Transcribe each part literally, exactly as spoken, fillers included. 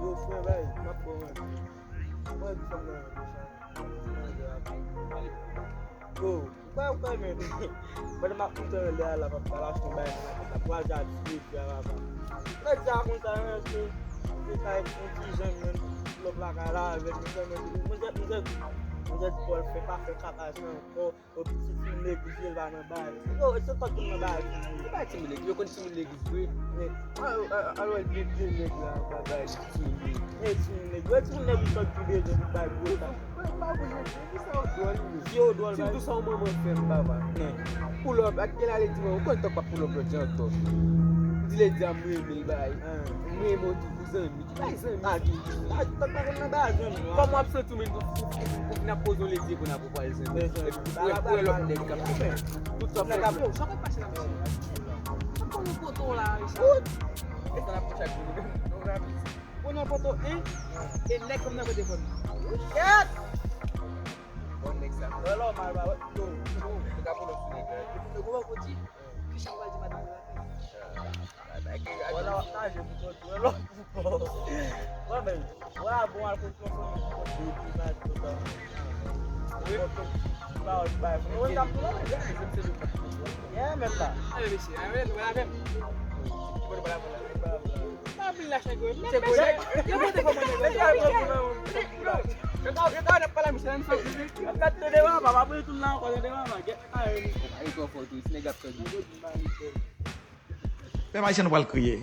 Yo, frè, bay, m ap bon, man. Mwen di fanm nan mechan. Yo, ou pa, ou pa men. Pandan m ap moute anlè a la, m ap pral achte yon bagay nan makèt la. Pral ja di, di a papa. Nèg sa konn sa, men, èske se ka yon ti jan, men, lòk lakay la avèk mwen, mwen, mwen, mwen, mwen, mwen, Pòl fè pa fè kaka sa ankò. Yo, pitit timoun legliz, yo, l pa nan bagay. Yo, e se kòk ki nan bagay, timoun. Se pa timoun legliz, yo konn timoun legliz vre. Men, a, a, a, alò, l byen, byen nèg la, pa bagay, timoun legliz. E timoun legliz, e timoun legliz, sòt ki bezwen pou bay gwo sa. Mwen, mwen pa konn, men, men sa yo dwòl, men. Si yo dwòl, si m bay tou sa yon manman fè m, papa. Men. Pull up, ak gen la, li di mwen, ou konn tòk pa pull up lòt jan tòk. Di lè di a m renmen l, bay. M renmen w tou, pou zanmi. Bay zanmi. Ah, ah, tòk pa konn nan bagay zanmi, non. Kòman w ap santi w menm tou, pou, pou, pou vin ap poze yon ledi pou n ap pale zanmi. Epi pou wè, pou wè lòt nèg k ap fè. Tout sa nèg ap fè. Sa k ap pase la, mesye? Sa konn yon poto la, Richard? Etan n ap fè chak jou, nou menm, nou rapid. Pou nan poto, en? E nèg fanm nan pote fanm nan. Kèt! Bon, nèg sa. Lò, lò, mal, mal, yo, yo, yo ka pran sou nèg la. Epi nou gwo poti. Ki sa w pral di madanm ou la? Wala, w ap naje pou kont ou, wala. Wè, men, wala, bon, al konn pran fanmi pou kont ou, epi imaj konsa. Wi. Pawòl bay fanmi. Mwen, m t ap tou la, men. Yeah, men pa. Ale, mesye, ale, nou avè m. Bon, nou pa la, bon, la, bon, la, bon, la. Pa vin la, chèk, yo. Se kòlèg. Yo pote kòman nèg yo. Yo ta, yo ta, n ap pale a misye, n ap fè prive. Ap gade tande, papa, pa pran tout la ankò, tande, papa. Get, ale, twò fò tou, si nèg ap tande. Pèp ayisyen, nou pral kriye.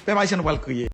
Pèp ayisyen, nou pral kriye.